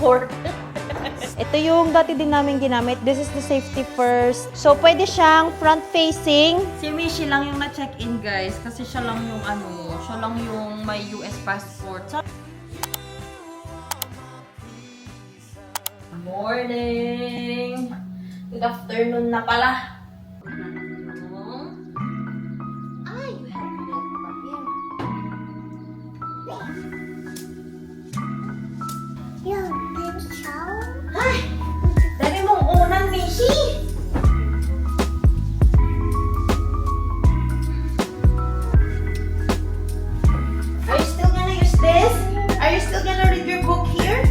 passport. Ito yung dati din namin ginamit. This is the safety first. So, pwede siyang front-facing. Si Mishi lang yung na-check-in, guys. Kasi siya lang yung siya lang yung may US passport. So, morning! Good afternoon na pala. Ay, you have milk pa here. Yung pinsaw. Ay! Dali mong unan, Mishi! Are you still gonna use this? Are you still gonna read your book here?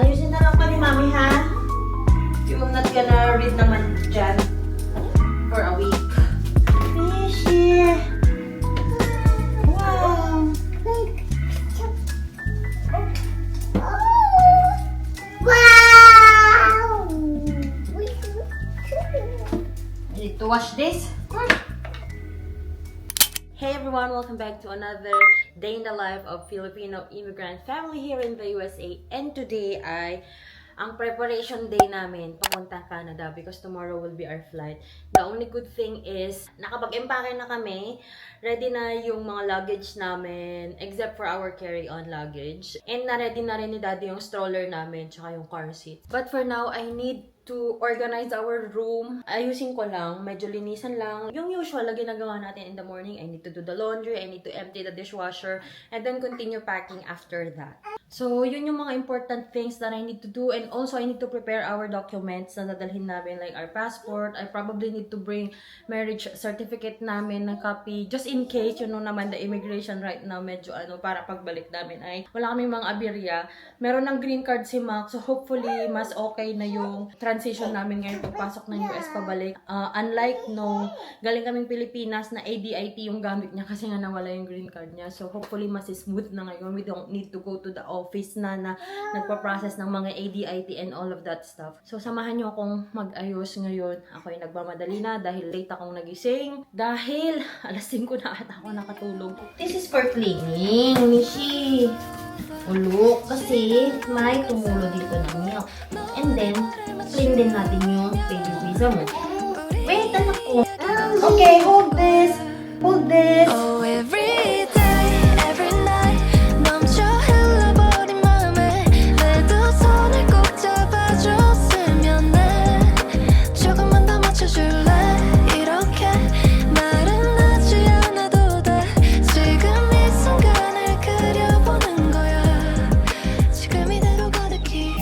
Ayusin na lang pa ni Mami, ha? You're not gonna read naman dyan for a week. Mishi! Wow! Wow! I need to wash this. Hey everyone, welcome back to another day in the life of Filipino immigrant family here in the USA. And today ay ang preparation day namin papunta Canada because tomorrow will be our flight. The only good thing is nakapag-empake na kami. Ready na yung mga luggage namin except for our carry-on luggage. And na-ready na rin ni Daddy yung stroller namin tsaka yung car seat. But for now, I need to organize our room. Ayusin ko lang, medyo linisan lang. Yung usual na ginagawa natin in the morning, I need to do the laundry, I need to empty the dishwasher, and then continue packing after that. So, yun yung mga important things that I need to do. And also, I need to prepare our documents na dadalhin namin, like our passport. I probably need to bring marriage certificate namin na copy, just in case, you know naman, the immigration right now, medyo para pagbalik namin ay wala kaming mga aberya. Meron ng green card si Max, so hopefully, mas okay na yung transition namin ngayon pagpasok ng US pabalik. Unlike nung galing kaming Pilipinas na ADIT yung gamit niya kasi nga nawala yung green card niya. So hopefully mas smooth na ngayon. We don't need to go to the office na nagpa-process ng mga ADIT and all of that stuff. So samahan niyo akong mag-ayos ngayon. Ako ay nagmamadali na dahil late akong nagising. Dahil alas 5 na ata ako nakatulog. This is for cleaning, Mishi. Ulok kasi may tumulo dito ng milk. And then, clean din natin yung baby visa mo. Wait, anak ko. Okay, hold this. Hold this. Oh, every day, every night 멈춰 흘러버린 맘에 내 두 손을 꼭 잡아줬으면 해 조금만 더 맞춰줄래 이렇게 말은 하지 않아도 돼 지금 이 순간을 그려보는 거야 지금 이대로 가득히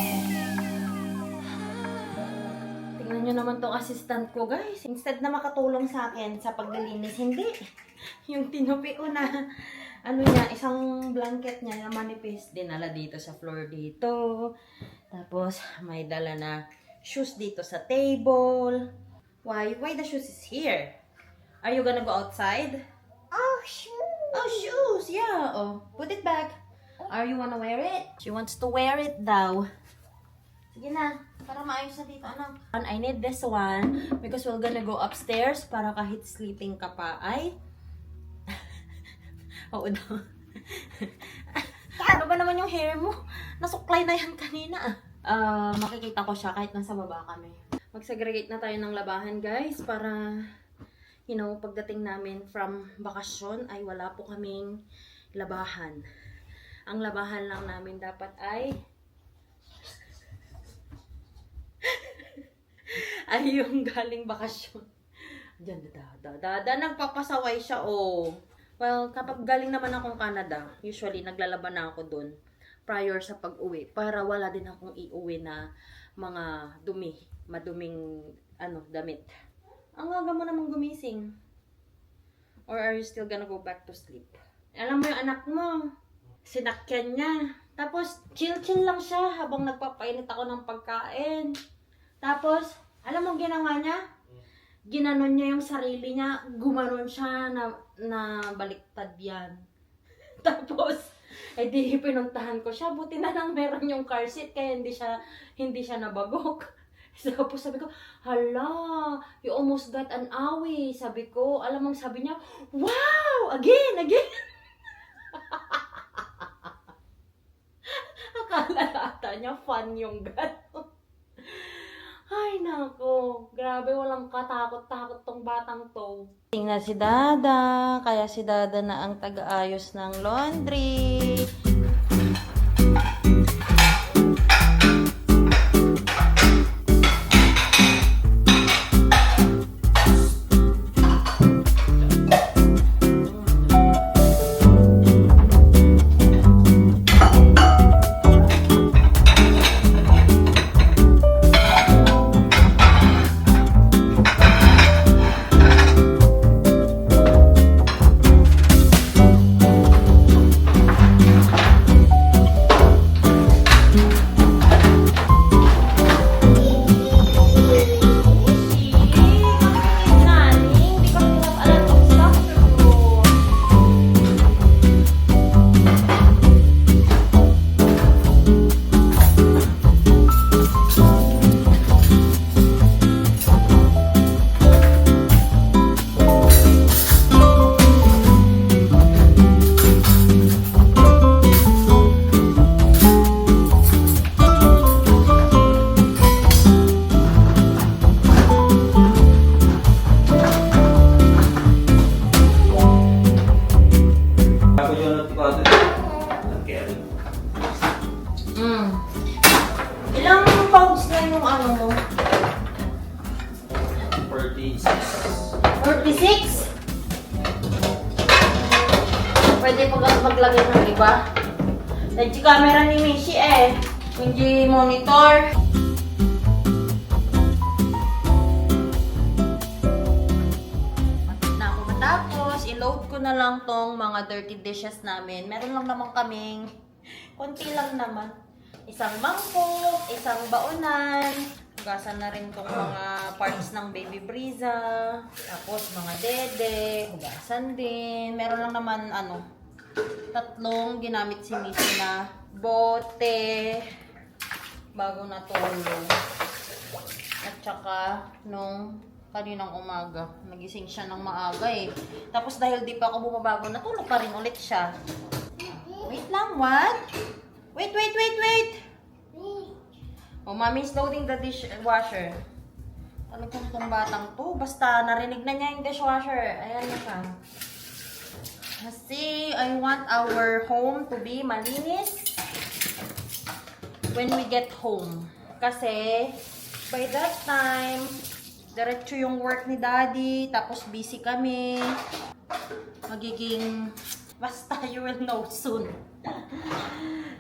Tingnan nyo naman tong assistant ko, guys. Instead na makatulong sa akin sa paglilinis, hindi. Yung tinupi ko na, niya, isang blanket niya na manipis, dinala dito sa floor dito. Tapos, may dala na shoes dito sa table. Why the shoes is here? Are you gonna go outside? Oh, shoot. Oh, shoes! Yeah. Oh, put it back. Are you wanna wear it? She wants to wear it daw. Sige na. Para maayos na dito, anak. I need this one because we're gonna go upstairs para kahit sleeping ka pa ay... Oo daw. Ano ba naman yung hair mo? Nasuklay na yan kanina. Makikita ko siya kahit nasa baba kami. Mag-segregate na tayo ng labahan, guys, para, you know, pagdating namin from bakasyon ay wala po kaming labahan. Ang labahan lang namin dapat ay yung galing bakasyon. Diyan, nagpapasaway siya, oh. Well, kapag galing naman akong Canada, usually naglalaban na ako dun prior sa pag-uwi para wala din akong iuwi na mga maduming damit. Ang aga mo namang gumising. Or are you still gonna go back to sleep? Alam mo yung anak mo, sinakyan niya. Tapos, chill-chill lang siya habang nagpapainit ako ng pagkain. Tapos, alam mo ginawa niya? Ginanon niya yung sarili niya, gumanon siya na baliktad yan. Tapos, di pinuntahan ko siya. Buti na lang meron yung car seat kaya hindi siya nabagok. Tapos sabi ko, hala, you almost got an awi. Sabi ko, alam mong sabi niya, wow, again. niya fun yung gano'n. Ay, nako. Grabe, walang katakot-takot tong batang to. Tingnan si Dada. Kaya si Dada na ang taga-ayos ng laundry. Ilang pounds na yung ano mo? 46. 46? Pwede maglagay ng iba? Nag-G camera ni Mishi eh. Hindi monitor. Na ako matapos, i-load ko na lang tong mga dirty dishes namin. Meron lang naman kaming, konti lang naman. Isang mangkok, isang baonan. Hugasan na rin tong mga parts ng Baby Briza. Tapos mga dede, hugasan din. Meron lang naman tatlong ginamit si Missy na bote bago natulog. At saka nung kaninang umaga, nagising siya ng maaga eh. Tapos dahil di pa ako bumabago, natulog pa rin ulit siya. Wait lang, what? Wait! Oh, mommy's loading the dishwasher. Talagang itong batang to. Basta narinig na niya yung dishwasher. Ayan na siya. Kasi I want our home to be malinis when we get home. Kasi by that time, diretso yung work ni Daddy. Tapos busy kami. Magiging... Basta you will know soon.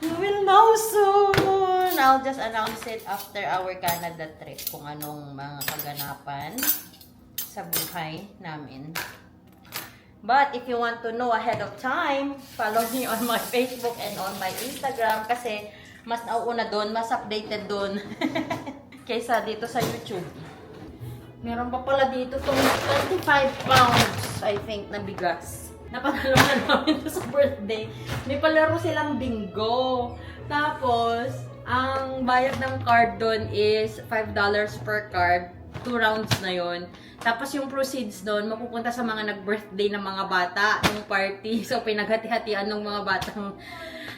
You will know soon. I'll just announce it after our Canada trip kung anong mga kaganapan sa buhay namin. But if you want to know ahead of time, follow me on my Facebook and on my Instagram kasi mas nauuna doon, mas updated doon kaysa dito sa YouTube. Meron pa pala dito itong 25 pounds, I think, na bigas. Napanalo na namin ito sa birthday. May palaro silang bingo. Tapos, ang bayad ng card doon is $5 per card. 2 rounds na yon. Tapos yung proceeds doon, mapupunta sa mga nag-birthday ng mga bata, yung party. So, pinaghati-hatian ng mga batang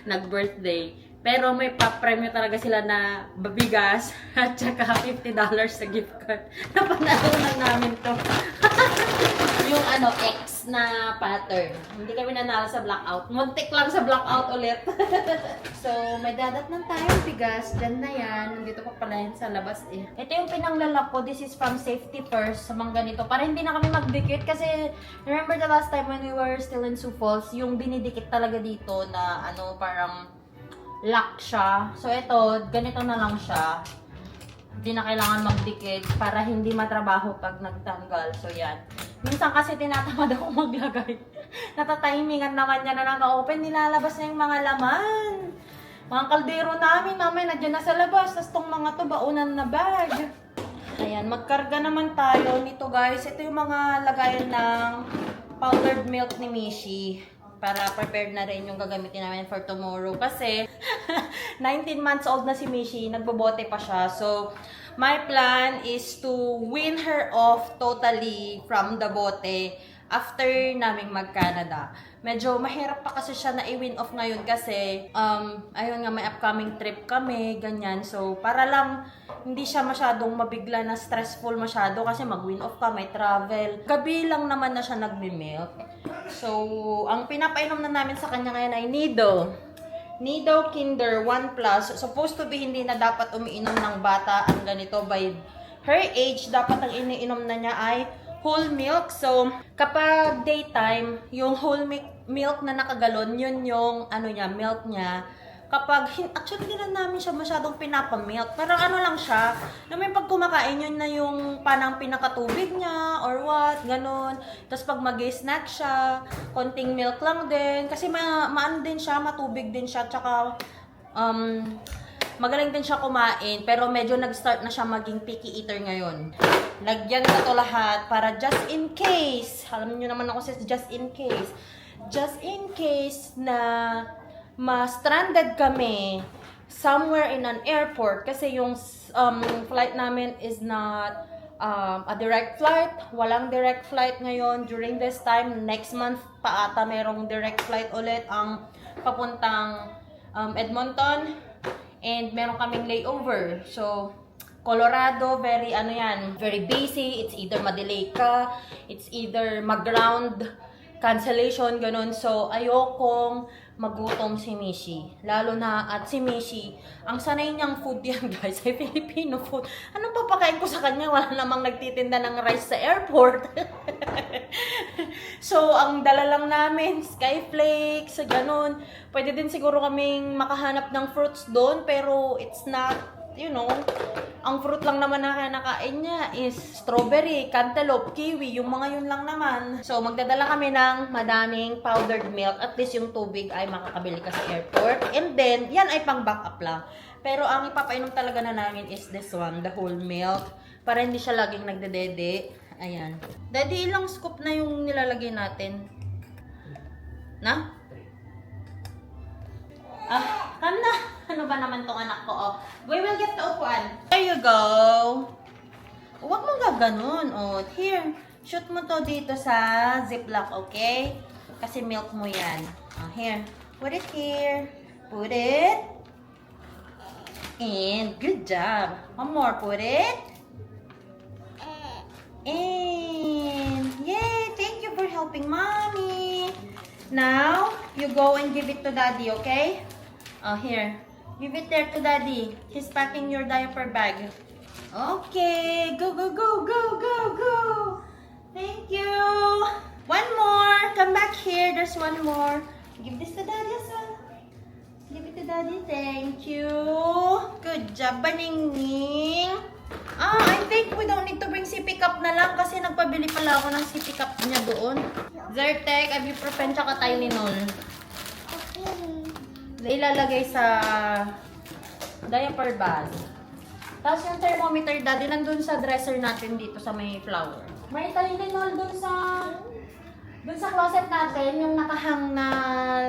nag-birthday. Pero may pa-premyo talaga sila na babigas at saka $50 sa gift card. Napanalo na namin to. Yung X na pattern. Hindi kami nanalo sa blackout. Muntik lang sa blackout ulit. So, may dadatnan tayong bigas. Diyan na yan. Nandito pa pala yan sa labas eh. Ito yung pinanglalak ko. This is from Safety First. Sa mga ganito. Para hindi na kami magdikit. Kasi, remember the last time when we were still in Sioux Falls, yung binidikit talaga dito na parang lock siya. So, ito, ganito na lang siya. Hindi na kailangan magdikit para hindi matrabaho pag nagtanggal. So, yan. Minsan kasi tinatamad ako maglagay. Natatimingan naman niya na naka-open. Nilalabas na yung mga laman. Mga kaldero namin, nandiyan na sa labas. Tapos tong mga to, baunan na bag. Ayan, magkarga naman tayo nito guys. Ito yung mga lagayan ng powdered milk ni Mishi. Para prepared na rin yung gagamitin namin for tomorrow. Kasi, 19 months old na si Mishi. Nagbobote pa siya. So, my plan is to win her off totally from the bote after naming mag-Canada. Medyo mahirap pa kasi siya na i-win off ngayon kasi ayun nga may upcoming trip kami, ganyan. So para lang hindi siya masyadong mabigla na stressful masyado kasi mag-win off ka, may travel. Gabi lang naman na siya nagmi-milk. So ang pinapainom na namin sa kanya ngayon ay Nido. Nido Kinder 1 Plus. Supposed to be hindi na dapat umiinom ng bata ang ganito by her age. Dapat ang iniinom na niya ay whole milk. So, kapag daytime, yung whole milk na nakagalon, yun yung milk niya. Actually, hindi na namin siya masyadong pinapamilk. Parang lang siya, na may pag kumakain, yun na yung panang pinakatubig niya, or what, ganun. Tapos pag mag-snack siya, konting milk lang din. Kasi maano din siya, matubig din siya, tsaka, magaling din siya kumain, pero medyo nag-start na siya maging picky eater ngayon. Lagyan na to lahat para just in case. Alam niyo naman ako sa just in case. Just in case na ma-stranded kami somewhere in an airport kasi yung flight namin is not a direct flight. Walang direct flight ngayon during this time. Next month pa ata merong direct flight ulit ang papuntang Edmonton. And meron kaming layover. So, Colorado, very very busy. It's either ma-delay ka, it's either mag-ground, cancellation, ganun. So, ayokong magutom si Mishi. Lalo na at si Mishi, ang sanay niyang food yan guys, ay Filipino food. Anong papakain ko sa kanya? Wala namang nagtitinda ng rice sa airport. So, ang dala lang namin, Skyflakes, ganun. Pwede din siguro kaming makahanap ng fruits doon, pero it's not, ang fruit lang naman na kinakain niya is strawberry, cantaloupe, kiwi, yung mga yun lang naman. So, magdadala kami ng madaming powdered milk. At least yung tubig ay makakabili ka sa airport. And then, yan ay pang backup lang. Pero ang ipapainom talaga na namin is this one, the whole milk. Para hindi siya laging nagdedede. Ayan. Daddy, ilang scoop na yung nilalagay natin? Na? Come na. Ano ba naman tong anak ko, oh. We will get the upuan. There you go. Huwag mong gaganon, oh. Here, shoot mo to dito sa ziplock, okay? Kasi milk mo yan. Here. Put it here. Put it. And good job. One more. Put it. And yay! Thank you for helping mommy. Now, you go and give it to daddy, okay? Here. Give it there to daddy. He's packing your diaper bag. Okay. Go, go, go, go, go, go. Thank you. One more. Come back here. There's one more. Give this to daddy as well. Give it to daddy. Thank you. Good job, Baningning. I think we don't need to bring sippy cup na lang kasi nagpabili pala ako ng sippy cup niya doon. Zyrtec, ibuprofen, tsaka Tylenol. Ilalagay sa diaper bag. Tapos yung thermometer, daddy, nandun sa dresser natin dito sa may flower. May Tylenol dun sa closet natin, yung nakahang na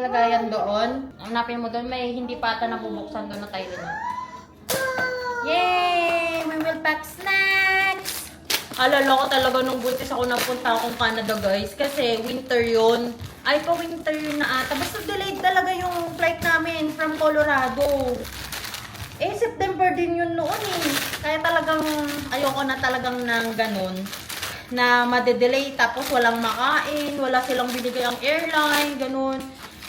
lagayan doon. Hanapin mo doon, may hindi pa ata nabubuksan doon na Tylenol. Yay! We will pack snacks! Alala ko talaga nung buntis ako napunta akong Canada, guys. Kasi winter yun. Ay, pa-winter yun na ata. Basta delayed talaga yung flight namin from Colorado. September din yun noon eh. Kaya talagang ayoko na talagang ng ganun. Na madedelay tapos walang makain, wala silang binigay ang airline, ganun.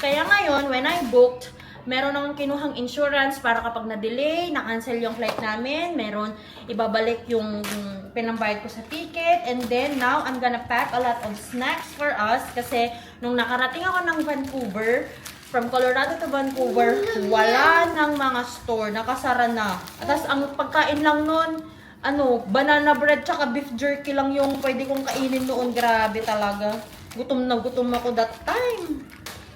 Kaya ngayon, when I booked, meron akong kinuhang insurance para kapag na-delay, na-cancel yung flight namin, meron ibabalik yung pinambayad ko sa ticket. And then, now, I'm gonna pack a lot of snacks for us kasi nung nakarating ako ng Vancouver, from Colorado to Vancouver, wala ng mga store, nakasara na. At tas ang pagkain lang nun, banana bread tsaka beef jerky lang yung pwede kong kainin noon. Grabe talaga. Gutom na gutom ako that time.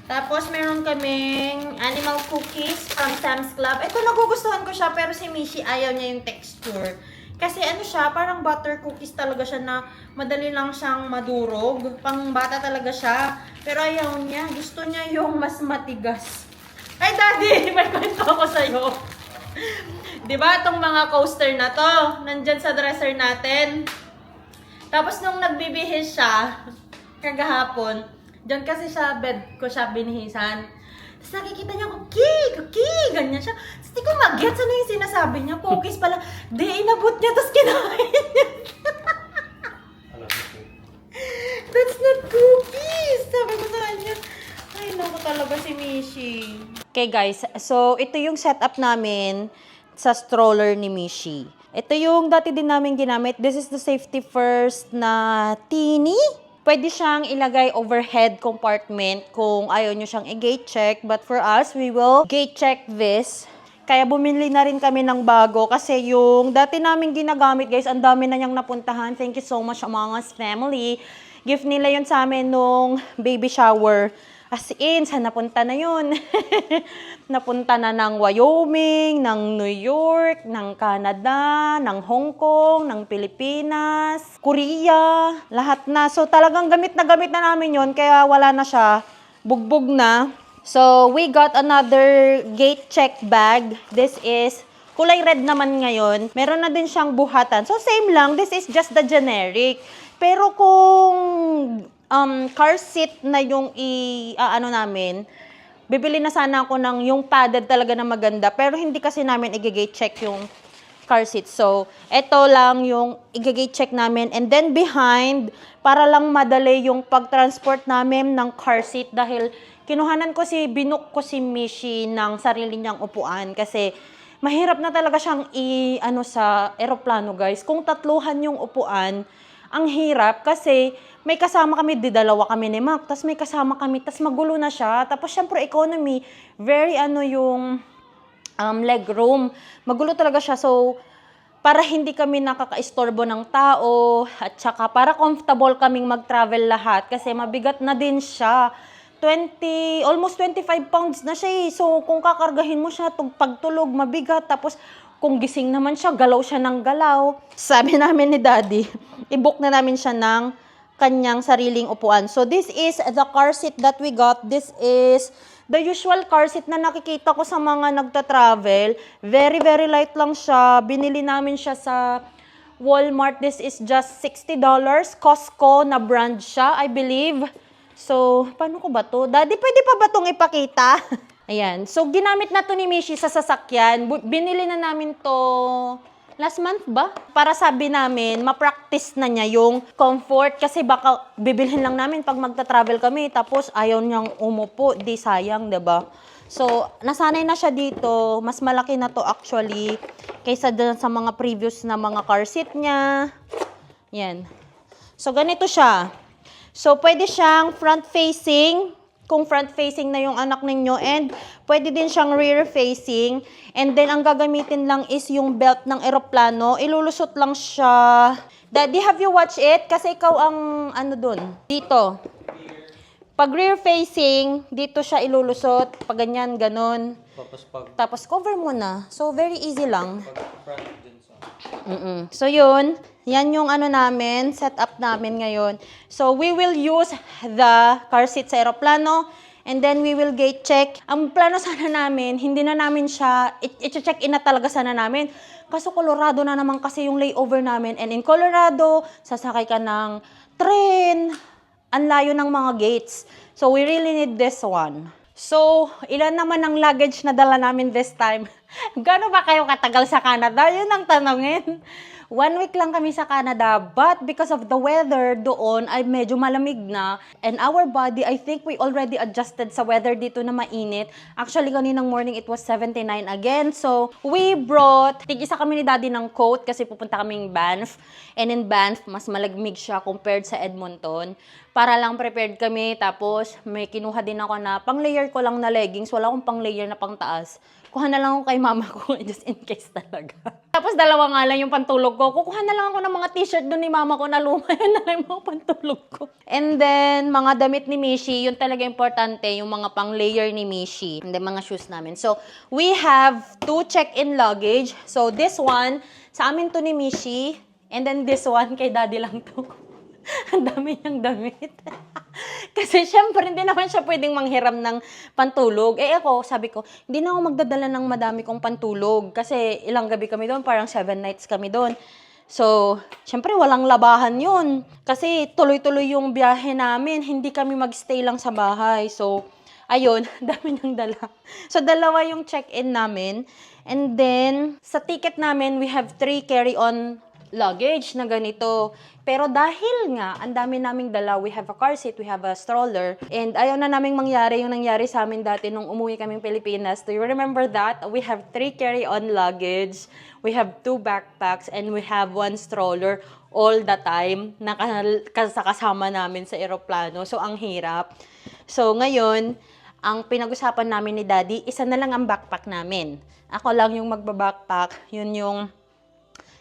Tapos, meron kaming animal cookies from Sam's Club. Ito, nagugustuhan ko siya, pero si Mishi ayaw niya yung texture. Kasi siya, parang butter cookies talaga siya na madali lang siyang madurog. Pang bata talaga siya. Pero ayaw niya. Gusto niya yung mas matigas. Ay, daddy! May kwento ako sa'yo. Diba, itong mga coaster na to, nandyan sa dresser natin. Tapos, nung nagbibihis siya, kagahapon, dyan kasi sa bed ko siya binihisan. Tapos nakikita niya, Cookie, ganyan siya. Tapos di ko mag-gets ano yung sinasabi niya. Cookies pala. Di, inabot niya, tapos kinain niya. That's not cookies! Sabi ko sa kanya. Ay, naku talaga si Mishi. Okay guys, so ito yung setup namin sa stroller ni Mishi. Ito yung dati din namin ginamit. This is the safety first na teeny. Pwede siyang ilagay overhead compartment kung ayaw nyo siyang i-gate check. But for us, we will gate check this. Kaya bumili na rin kami ng bago kasi yung dati namin ginagamit, guys, ang dami na niyang napuntahan. Thank you so much, Among Us family. Gift nila yun sa amin nung baby shower. As in, saan napunta na yun? Napunta na ng Wyoming, ng New York, ng Canada, ng Hong Kong, ng Pilipinas, Korea, lahat na. So talagang gamit na namin yun, kaya wala na siya, bugbog na. So we got another gate check bag. This is kulay red naman ngayon. Meron na din siyang buhatan. So same lang, this is just the generic. Pero kung car seat na yung ano namin, bibili na sana ako ng yung padded talaga na maganda. Pero hindi kasi namin i-gate check yung car seat. So, eto lang yung i-gate check namin. And then behind, para lang madali yung pag-transport namin ng car seat dahil binook ko si Mishi ng sarili niyang upuan kasi mahirap na talaga siyang ano sa eroplano, guys. Kung tatluhan yung upuan, ang hirap kasi may kasama kami, dalawa kami ni Mac, tapos may kasama kami, tapos magulo na siya. Tapos syempre economy, very ano yung leg room. Magulo talaga siya. So, para hindi kami nakaka-istorbo ng tao, at saka para comfortable kaming mag-travel lahat kasi mabigat na din siya. Almost 25 pounds na siya eh. So, kung kakargahin mo siya, pagtulog, mabigat. Tapos, kung gising naman siya, galaw siya ng galaw. Sabi namin ni Daddy, i-book na namin siya ng kanyang sariling upuan. So, this is the car seat that we got. This is the usual car seat na nakikita ko sa mga nagta-travel. Very, very light lang siya. Binili namin siya sa Walmart. This is just $60. Costco na brand siya, I believe. So, paano ko ba to? Daddy, pwede pa ba itong ipakita? Ayan. So, ginamit na to ni Mishi sa sasakyan. Binili na namin to last month ba? Para sabi namin, ma-practice na niya yung comfort. Kasi baka bibilhin lang namin pag magta-travel kami. Tapos, ayaw niyang umupo. Di sayang, diba? So, nasanay na siya dito. Mas malaki na to actually. Kaysa dun sa mga previous na mga car seat niya. Yan. So, ganito siya. So, pwede siyang front-facing. Kung front-facing na yung anak ninyo. And pwede din siyang rear-facing. And then, ang gagamitin lang is yung belt ng eroplano. Ilulusot lang siya. Daddy, have you watched it? Kasi ikaw ang ano dun. Dito. Pag rear-facing, dito siya ilulusot. Pag ganyan, ganun. Tapos cover mo na. So, very easy lang. So, yun. Yan yung ano namin, setup namin ngayon. So, we will use the car seat sa aeroplano and then we will gate check. Ang plano sana namin, hindi na namin siya, i-check in na talaga sana namin. Kaso Colorado na naman kasi yung layover namin. And in Colorado, sasakay ka ng train. Ang layo ng mga gates. So, we really need this one. So, ilan naman ang luggage na dala namin this time? Gano'n ba kayo katagal sa Canada? Yun ang tanongin. 1 week lang kami sa Canada, but because of the weather doon ay medyo malamig na. And our body, I think we already adjusted sa weather dito na mainit. Actually, kaninang morning, it was 79 again. So, we brought, tig-isa kami ni Daddy ng coat kasi pupunta kaming Banff. And in Banff, mas malamig siya compared sa Edmonton. Para lang prepared kami. Tapos, may kinuha din ako na pang-layer ko lang na leggings. Wala akong pang-layer na pang-taas. Kuha na lang ako kay mama ko just in case talaga. Tapos dalawa nga lang yung pantulog ko. Kukuha na lang ako ng mga t-shirt doon ni mama ko na luma. Yun na lang yung mga pantulog ko. And then, mga damit ni Mishi, yun talaga importante, yung mga pang-layer ni Mishi. And then, mga shoes namin. So, we have 2 check-in luggage. So, this one, sa amin to ni Mishi. And then, this one, kay Daddy lang to. Ang dami niyang damit. Kasi syempre, hindi naman siya pwedeng manghiram ng pantulog. Eh ako, sabi ko, hindi na ako magdadala ng madami kong pantulog. Kasi ilang gabi kami doon, parang 7 nights kami doon. So, syempre walang labahan yun. Kasi tuloy-tuloy yung biyahe namin. Hindi kami magstay lang sa bahay. So, ayun, dami ng dala. So, dalawa yung check-in namin. And then, sa ticket namin, we have 3 carry-on luggage na ganito. Pero dahil nga, ang dami naming dala, we have a car seat, we have a stroller, and ayaw na naming mangyari yung nangyari sa amin dati nung umuwi kaming Pilipinas. Do you remember that? We have 3 carry-on luggage, we have 2 backpacks, and we have 1 stroller all the time na kasama namin sa eroplano. So, ang hirap. So, ngayon, ang pinag-usapan namin ni Daddy, isa na lang ang backpack namin. Ako lang yung magbabackpack, yun yung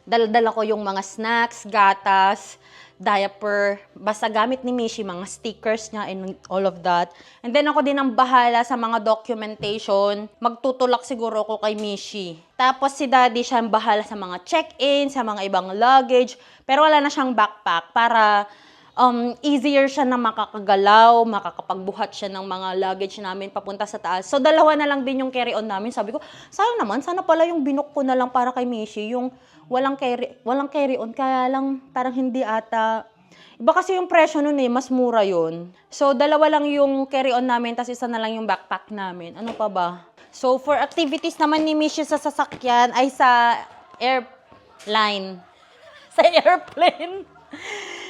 dala-dala ko yung mga snacks, gatas, diaper, basta gamit ni Mishi, mga stickers niya and all of that. And then ako din ang bahala sa mga documentation. Magtutulak siguro ako kay Mishi. Tapos si Daddy siya ang bahala sa mga check-in, sa mga ibang luggage. Pero wala na siyang backpack para easier siya na makakagalaw, makakapagbuhat siya ng mga luggage namin papunta sa taas. So, dalawa na lang din yung carry-on namin. Sabi ko, sayang naman, sana pala yung binook ko na lang para kay Mishi, yung walang carry-on, kaya lang parang hindi ata. Iba kasi yung presyo nun mas mura yun. So, dalawa lang yung carry-on namin, tas isa na lang yung backpack namin. Ano pa ba? So, for activities naman ni Mishi sa sasakyan, ay sa airline. Sa airplane.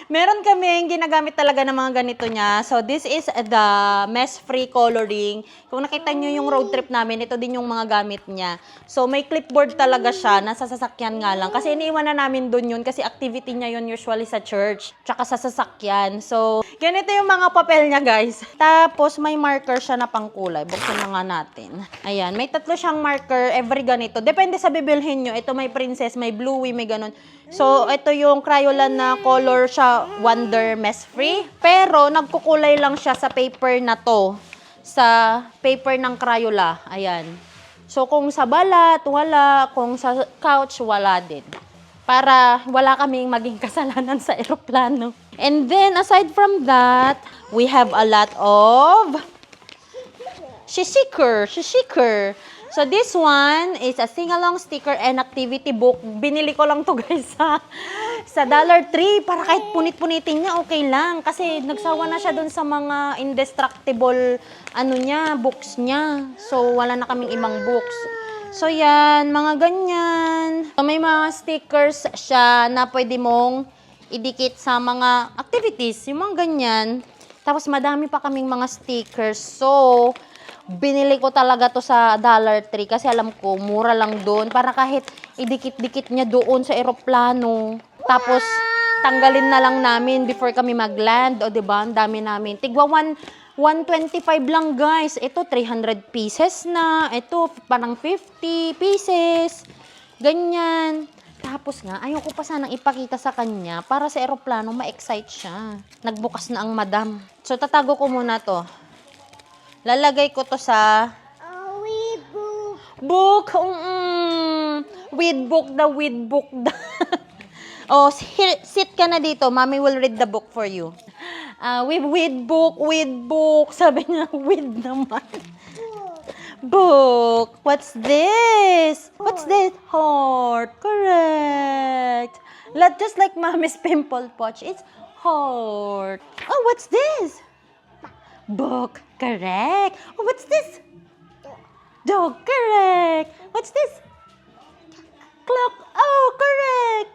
Meron kaming ginagamit talaga ng mga ganito niya. So, this is the mess-free coloring. Kung nakita nyo yung road trip namin, ito din yung mga gamit niya. So, may clipboard talaga siya. Nasa sasakyan nga lang. Kasi iniiwan na namin dun yun. Kasi activity niya yun usually sa church. Tsaka sa sasakyan. So, ganito yung mga papel niya, guys. Tapos, may marker siya na pangkulay. Buksan na nga natin. Ayan. May 3 siyang marker. Every ganito. Depende sa bibilhin nyo. Ito may princess, may bluey, may ganun. So, ito yung Crayola na color siya, Wonder Mess Free. Pero, nagkukulay lang siya sa paper na to. Sa paper ng Crayola. Ayan. So, kung sa balat, wala. Kung sa couch, wala din. Para wala kaming maging kasalanan sa eroplano. And then, aside from that, we have a lot of shishikor. So, this one is a sing-along sticker and activity book. Binili ko lang to guys sa Dollar Tree para kahit punit-punitin niya, okay lang. Kasi nagsawa na siya dun sa mga indestructible books niya. So, wala na kaming ibang books. So, yan, mga ganyan. So, may mga stickers siya na pwede mong idikit sa mga activities. Yung mga ganyan. Tapos, madami pa kaming mga stickers. So, binili ko talaga to sa Dollar Tree kasi alam ko, mura lang doon. Para kahit idikit-dikit niya doon sa eroplano. Tapos, tanggalin na lang namin before kami mag-land. O, diba? Ang dami namin. Tigwa 125 lang, guys. Ito, 300 pieces na. Ito, parang 50 pieces. Ganyan. Tapos nga, ayoko pa sanang ipakita sa kanya para sa eroplano, ma-excite siya. Nagbukas na ang madam. So, tatago ko muna to. Lalagay ko to sa book. With book. Oh, sit ka na dito. Mommy will read the book for you. With book. Sabi niya, with naman. Book. What's this? What's this? Heart. Correct. Just like Mommy's pimple patch. It's heart. Oh, what's this? Book. Correct. Oh, what's this? Dog. Correct. What's this? Clock. Oh, correct.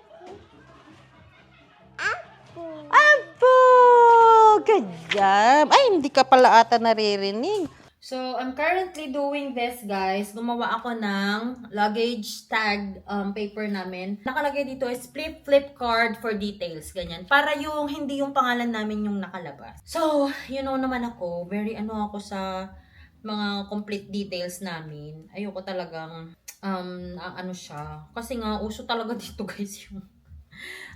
Apple. Good job. Ay, hindi ka pala ata naririnig. So, I'm currently doing this, guys. Gumawa ako ng luggage tag paper namin. Nakalagay dito is flip card for details. Ganyan. Para yung hindi yung pangalan namin yung nakalabas. So, you know naman ako, very ako sa mga complete details namin. Ayoko talagang siya. Kasi nga, uso talaga dito, guys, yung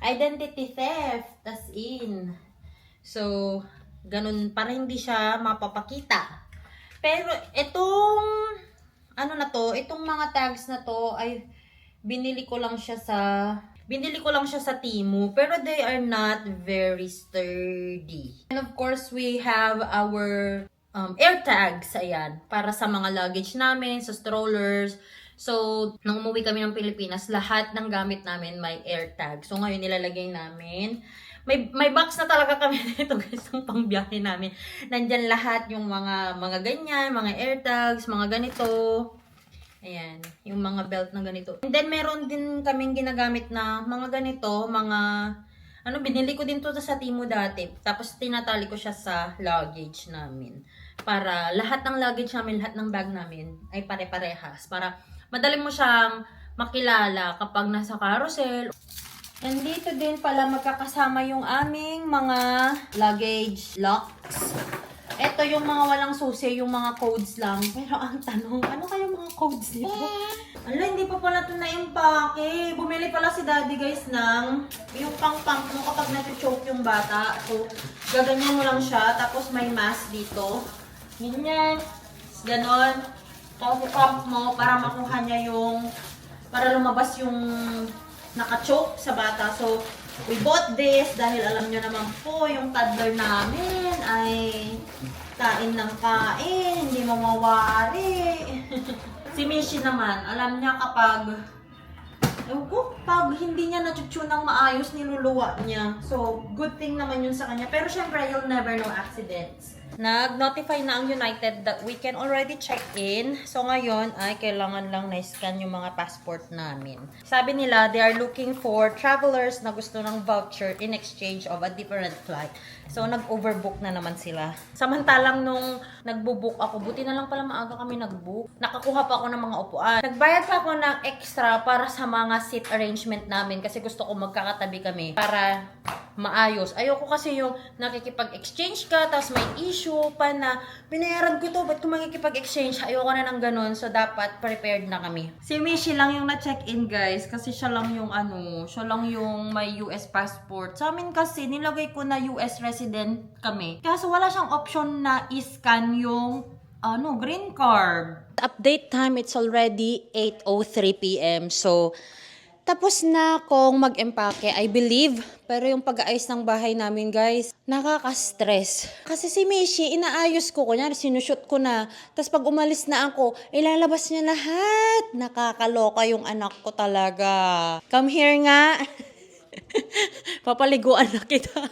identity theft. As in. So, ganun, para hindi siya mapapakita. Pero itong itong mga tags na to ay binili ko lang siya sa Temu, pero they are not very sturdy. And of course, we have our air tags, ayan, para sa mga luggage namin, sa strollers. So, nung umuwi kami ng Pilipinas, lahat ng gamit namin may AirTag. So, ngayon nilalagay namin. May box na talaga kami dito guys, ng pangbiyahe namin. Nandyan lahat yung mga ganyan, mga AirTags, mga ganito. Ayan, yung mga belt na ganito. And then, meron din kaming ginagamit na mga ganito, binili ko din to sa Temu dati. Tapos, tinatali ko siya sa luggage namin. Para lahat ng luggage namin, lahat ng bag namin ay pare-parehas. Para madali mo siyang makilala kapag nasa carousel. And dito din pala magkakasama yung aming mga luggage locks. Ito yung mga walang susi, yung mga codes lang. Pero ang tanong, ano kaya mga codes nito? Ala, hindi pa pala ito na-impake. Bumili pala si daddy guys ng yung pang-pump mo kapag nag-choke yung bata. So, gaganyan mo lang siya. Tapos may mask dito. Ganyan. Ganon. Tapos pump mo para makuha niya para lumabas yung naka-choke sa bata. So, we bought this dahil alam nyo naman po, yung toddler namin ay kain ng kain, hindi mawawari. Si Mishi naman, alam niya kapag pag hindi niya na-tune ng maayos, niluluwa niya. So, good thing naman yun sa kanya. Pero syempre, you'll never know accidents. Nag-notify na ang United that we can already check in. So, ngayon ay kailangan lang na-scan yung mga passport namin. Sabi nila, they are looking for travelers na gusto ng voucher in exchange of a different flight. So, nag-overbook na naman sila. Samantalang nung nagbo-book ako, buti na lang pala maaga kami nag-book. Nakakuha pa ako ng mga upuan. Nagbayad pa ako ng extra para sa mga seat arrangement namin kasi gusto ko magkakatabi kami para maayos. Ayoko kasi yung nakikipag-exchange ka, tapos may issue pa na binayaran ko to, ba't ko makikipag-exchange? Ayoko na ng ganun, so dapat prepared na kami. Si Mishi lang yung na-check-in guys, kasi siya lang yung may US passport. Sa amin kasi, nilagay ko na US resident kami. Kaso wala siyang option na i-scan yung green card. Update time, it's already 8:03 p.m. So, tapos na akong mag-empake, I believe. Pero yung pag-aayos ng bahay namin, guys, nakaka-stress. Kasi si Mishi, inaayos ko. Kunyari, sinushoot ko na. Tapos pag umalis na ako, ilalabas niya lahat. Nakakaloka yung anak ko talaga. Come here nga. Papaliguan na kita.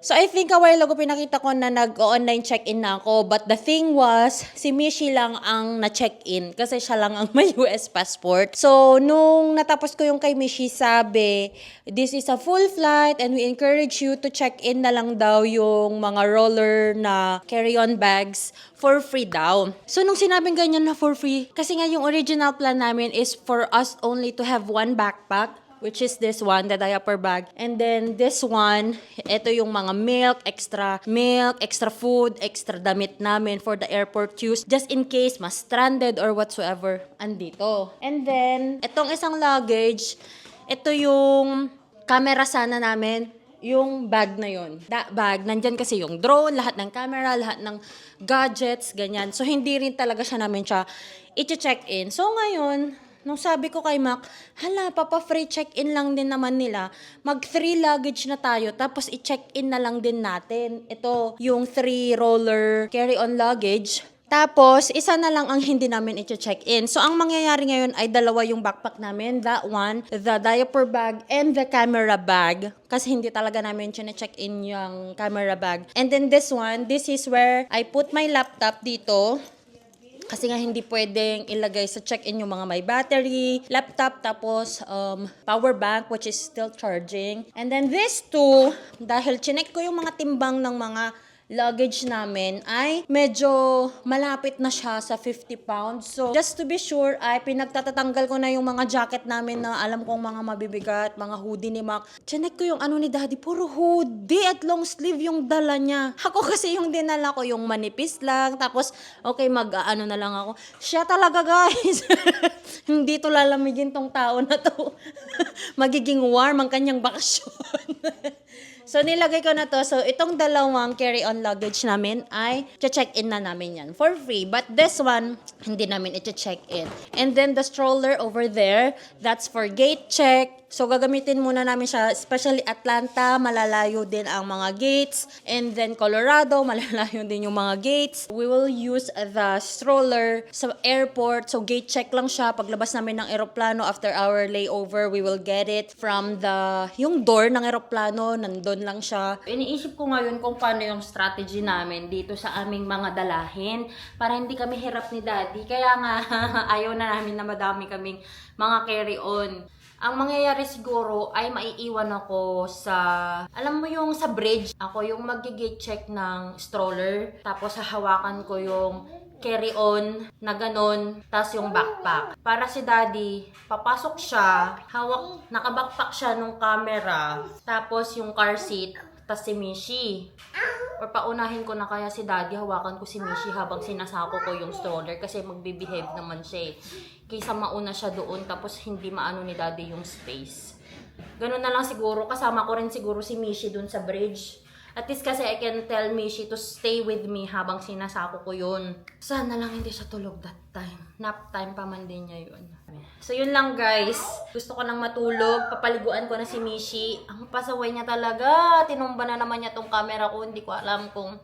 So, I think a while ago pinakita ko na nag-online check-in na ako. But the thing was, si Mishi lang ang na-check-in kasi siya lang ang may US passport. So, nung natapos ko yung kay Mishi, sabi, this is a full flight and we encourage you to check-in na lang daw yung mga roller na carry-on bags for free daw. So, nung sinabing ganyan na for free, kasi nga yung original plan namin is for us only to have one backpack, which is this one, the diaper bag. And then this one, ito yung mga milk, extra food, extra damit namin for the airport use, just in case mas stranded or whatsoever, andito. And then, itong isang luggage, ito yung camera sana namin, yung bag na yun. That bag, nandyan kasi yung drone, lahat ng camera, lahat ng gadgets, ganyan. So, hindi rin talaga namin siya i-check-in. So, ngayon, nung sabi ko kay Mac, papa-free check-in lang din naman nila. Mag-3 luggage na tayo, tapos i-check-in na lang din natin. Ito, yung 3 roller carry-on luggage. Tapos, isa na lang ang hindi namin i-check-in. So, ang mangyayari ngayon ay 2 yung backpack namin. That one, the diaper bag, and the camera bag. Kasi hindi talaga namin check-in yung camera bag. And then this one, this is where I put my laptop dito. Kasi nga hindi pwedeng ilagay sa check-in yung mga may battery, laptop, tapos power bank which is still charging. And then these two, dahil chinek ko yung mga timbang ng mga luggage namin ay medyo malapit na siya sa 50 pounds. So, just to be sure, ay pinagtatatanggal ko na yung mga jacket namin na alam kong mga mabibigat, mga hoodie ni Mac. Chinek ko yung ni Daddy, puro hoodie at long sleeve yung dala niya. Ako kasi yung dinala ko, yung manipis lang. Tapos, okay, na lang ako. Siya talaga, guys. Hindi to lalamigin tong tao na to. Magiging warm ang kanyang bakasyon. So, nilagay ko na to. So, itong 2 carry-on luggage namin ay check-in na namin yan for free. But this one, hindi namin i-check-in. And then, the stroller over there, that's for gate check. So, gagamitin muna namin siya, especially Atlanta, malalayo din ang mga gates. And then, Colorado, malalayo din yung mga gates. We will use the stroller sa airport. So, gate check lang siya. Paglabas namin ng eroplano after our layover, we will get it from yung door ng eroplano. Nandun lang siya. Iniisip ko ngayon kung paano yung strategy namin dito sa aming mga dalahin para hindi kami hirap ni Daddy. Kaya nga, ayaw na namin na madami kaming mga carry-on. Ang mangyayari siguro ay maiiwan ako sa, alam mo yung sa bridge, ako yung mag-gate check ng stroller, tapos hahawakan ko yung carry-on na ganon, tapos yung backpack. Para si Daddy, papasok siya, nakabackpack siya nung camera, tapos yung car seat, tapos si Mishi. Or paunahin ko na kaya si Daddy, hawakan ko si Mishi habang sinasako ko yung stroller kasi magbe-behave naman siya eh. Kaysa mauna siya doon tapos hindi maano ni Daddy yung space. Ganun na lang siguro. Kasama ko rin siguro si Mishi doon sa bridge. At least kasi I can tell Mishi to stay with me habang sinasako ko yun. Sana lang hindi siya tulog that time. Nap time pa man din niya yun. So yun lang guys. Gusto ko nang matulog. Papaliguan ko na si Mishi. Ang pasaway niya talaga. Tinumba na naman niya tong camera ko. Hindi ko alam kung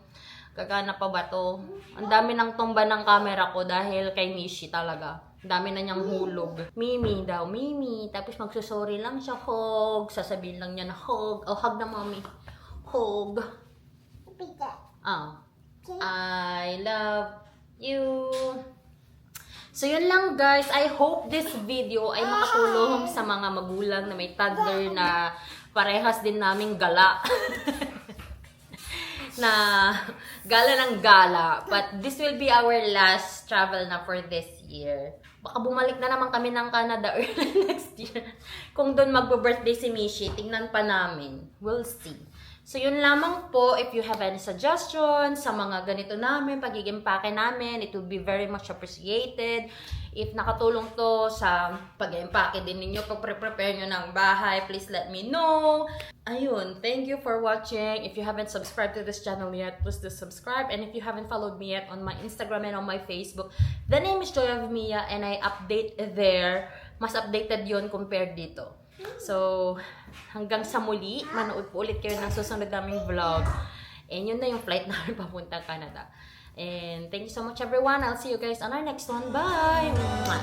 gagana pa ba to. Ang dami nang tumba ng camera ko dahil kay Mishi talaga. Dami na niyang hulog. Mimi daw, Mimi. Tapos magsusorry lang siya, hug. Sasabihin lang niya na hug. Oh, hug na mommy. Hug. I love you. So, yun lang guys. I hope this video ay makatulong sa mga magulang na may toddler na parehas din naming gala. Na gala ng gala. But this will be our last travel na for this year. Baka bumalik na naman kami ng Canada early next year. Kung doon magbo-birthday si Mishi, tingnan pa namin. We'll see. So, yun lamang po. If you have any suggestions sa mga ganito namin, pag-iimpake namin, it will be very much appreciated. If nakatulong to sa pag-iimpake din ninyo, pag-prepare nyo ng bahay, please let me know. Ayun, thank you for watching. If you haven't subscribed to this channel yet, please do subscribe. And if you haven't followed me yet on my Instagram and on my Facebook, the name is Joy of Mia and I update there. Mas updated yon compared dito. So, hanggang sa muli, manood po ulit kayo ng susunod naming vlog. And yun na yung flight namin papuntang Canada. And thank you so much everyone. I'll see you guys on our next one. Bye! Mwah!